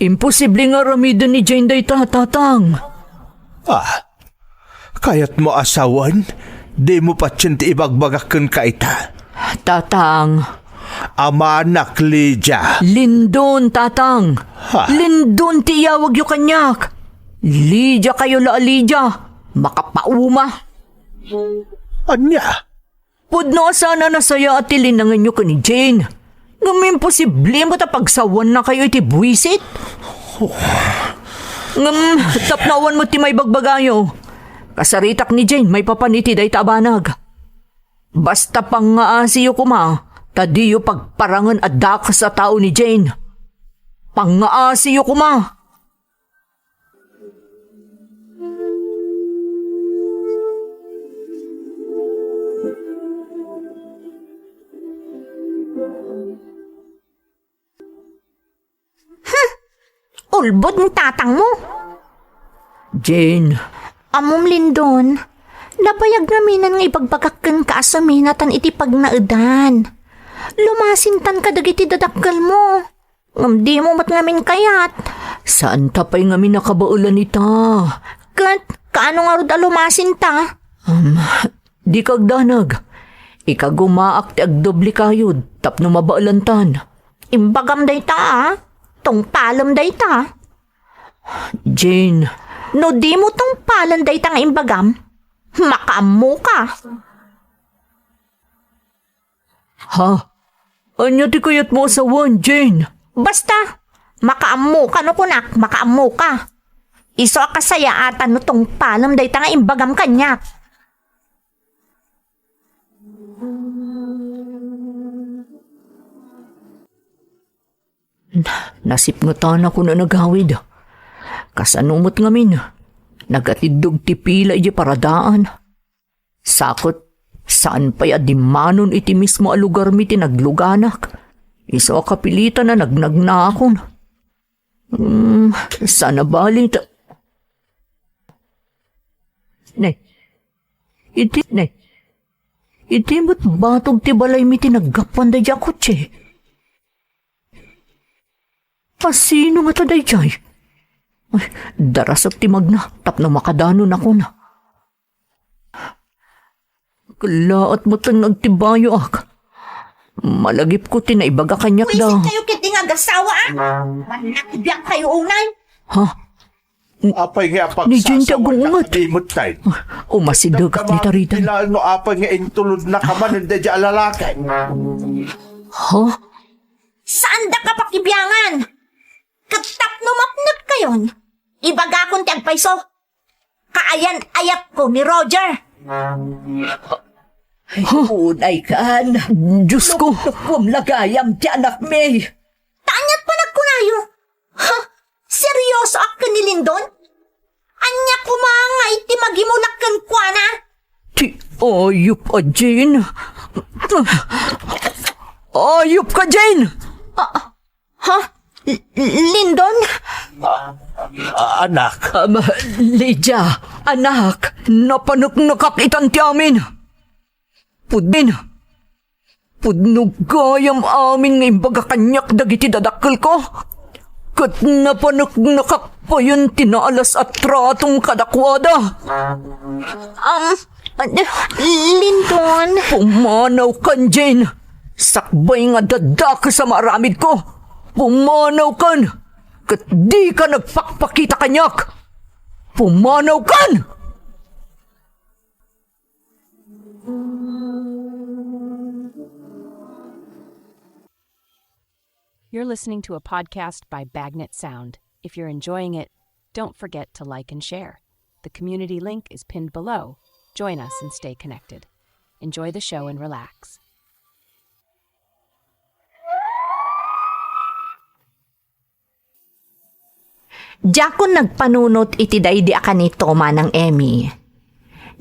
Imposible nga aramiden ni Jane dayta, Tatang. Ah, kayatmo a sawen? Dimo patien ti ibagbagak kenka ita. Tatang. Amanak, Lydia. Lindon, Tatang. Ha? Lindon ti iyawagyo kaniak. Lydia kayo la a Lydia. Makapauma. Ania? Pudno a saan a nasayaat ti linangenyo ken ni Jane. Ngem imposible met a pagsawanna kayo iti buisit. Ngem tapno awan met ti maibagbagayo, kasaritak ni Jane maipapan iti dayta a banag. Basta pangngaasiyo koma, ta diyo pagparangen a dakes a tao ni Jane. Pangngaasiyo koma. ulbod ni tatangmo. Jane. Ammom, Lindon, nabayag ngaminen nga ibagbagak kenka a suminatan iti pagnaedan. Lumasintan kadagiti dadakkelmo. Ngem dimo met ngamin kayat. Saanta pay ngamin a kabaelan ita. Ket kaano ngarud a lumasinta? Um, dika agdanag. Ikagumaak ti agdoble kayod tapno mabaelantan. Imbagam dayta, a? Tungpalem dayta. Jane. No dimo tungpalen dayta nga imbagam, makaammoka. Ha? Ania ti kayatmo a sawen, Jane? Basta, makaammoka no kunak, makaammoka. Isu a kasayaatan no tungpalem dayta nga imbagam kaniak. Na-, nasipngetanakon a nagawid. Kasano met ngamin, nagatiddog ti pila idiay paradaan. Sa ket, saan pay a dimmanon iti mismo a lugarmi ti nagluganak. Isu a kapilitan a nagnagnaakon. Hmm, saan a bali ta-, ne, iti, ne, iti met batog ti balaymi ti naggapuan daydiay a kotse. A sino ngata daydiay? Ay, darasek ti magna tapno makadanonakon. Kellaat met nga agtibayoak. Malagipko ti naibaga kaniak da. Buisit kayo ket di nga agasawa, a? Manakbiak kayo unay. Ha? Apay nga Ni Jane ti apagsasaway agungunget. Ka kadi met tay? Umasidegak ni Taridan. Bilang no apay nga intulod na ka man, hindi di alalaki. Ha? Saan da ka pakibiangan? Ket tapno mapnek kayon, ibagakon ti agpayso. Kaayan-ayatko ni Roger. Ay, unay kan. Diyos ko. Luklukom la gayam ti anakmi. Ta aniat panagkunayo? Ha? Seryosoak ken ni Lindon? Ania koma nga iti magimulak kenkuana? Ti ayup a Jane. Ayup ka, Jane! Ah, ha? L-, Lindon? Ah, ah, anak. Um, Lydia, anak, napaneknekak itan ti amin. Pudno, pudno gayam amin nga imbaga kaniak dagiti dadakkelko. Ket napaneknekak payen ti naalas a tratom kadakuada. Um, Lindon. Pumanawkan, Jane. Sakbay nga dadakes a maaramidko. Pumanawkan. Ket dika nagpakpakita kaniak. Pumanawkan! You're listening to a podcast by Bagnet Sound. If you're enjoying it, don't forget to like and share. The community link is pinned below. Join us and stay connected. Enjoy the show and relax. Diakon nagpanunot iti daydi a kanito, Manang Emmy.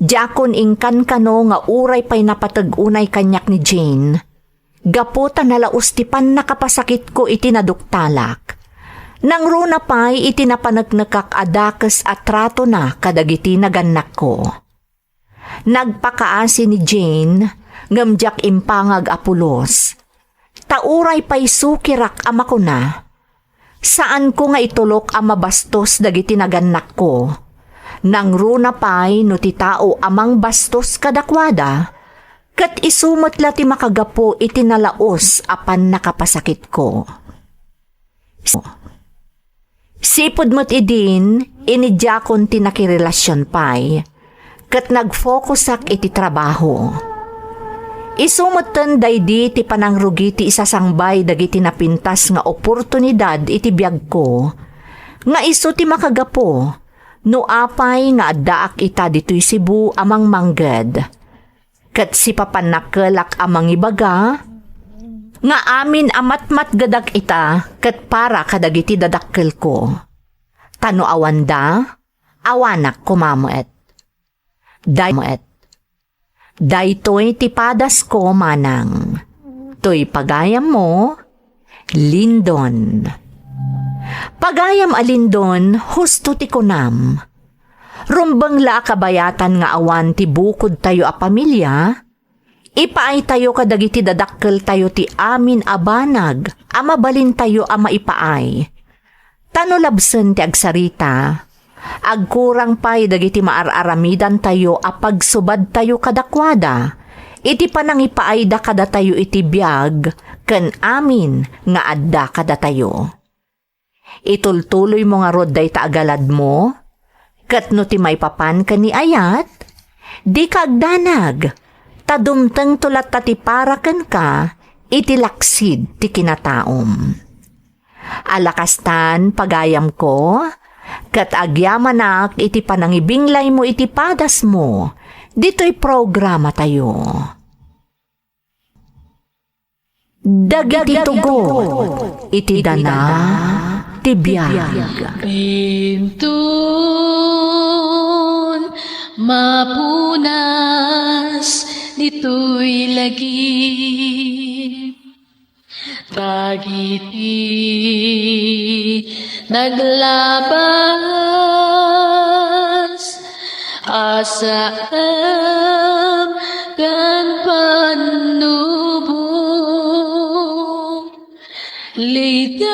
Diakon inkankano nga uray pay napateg unay kaniak ni Jane, gapu ta nalaus ti pannakapasakitko iti naduktalak. Nangruna pay iti napaneknekak a dakes a tratona kadagiti nagannakko. Nagpakaasi ni Jane, ngem diak impangag a pulos. Ta uray pay sukirak a makuna, saanko nga itulok a mabastos dagiti nagannakko. Nangruna pay no ti tao a mangbastos kadakuada, ket isu met la ti makagapu iti nalaus a pannakapasakitko. Sipud met idin, inidiakon ti nakirelasion pay, ket nagfokusak iti trabaho. Isu metten daydi ti panangrugi ti isasangbay dagiti napintas nga oportunidad iti biagko, nga isu ti makagapu no apay nga addaak ita ditoy Cebu a mangmangged. Ket sipapannakkelak a mangibaga nga amin a matmatgedak ita ket para kadagiti dadakkelko. Ta no awanda, awanak koma met. Day-, met. Daytoy ti padasko, manang. Toy pagayammo, Lindon. Pagayam a Lindon, husto ti kunam. Rumbeng la a kabayatan nga awan ti bukodtayo a pamilia, ipaaytayo kadagiti dadakkeltayo ti amin a banag a mabalintayo a maipaay. Ta no labsen ti agsarita, agkurang pay dagiti maar-aramidantayo a pagsubadtayo kadakuada iti panangipaayda kadatayo iti biag ken amin nga adda kadatayo. Itultuloymo ngarud dayta a galadmo, ket no ti maipapan ken ni ayat, dika agdanag, ta dumtengto latta ti para kenka iti laksid ti kinataom. Ala kastan, pagayamko, ket agyamanak iti panangibinglaymo iti padasmo ditoy programatayo. Dagiti tugot iti dana ti biag. Inton mapunas ditoy lagip, dagiti naglabas a saem ken pannubo, ligday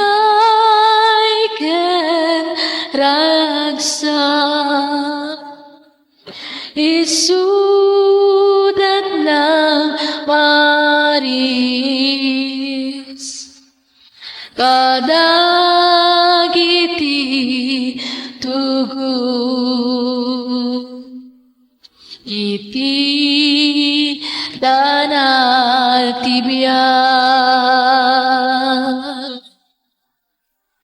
ken ragsak, isudat nang maris kadagiti tugot iti dana ti biag.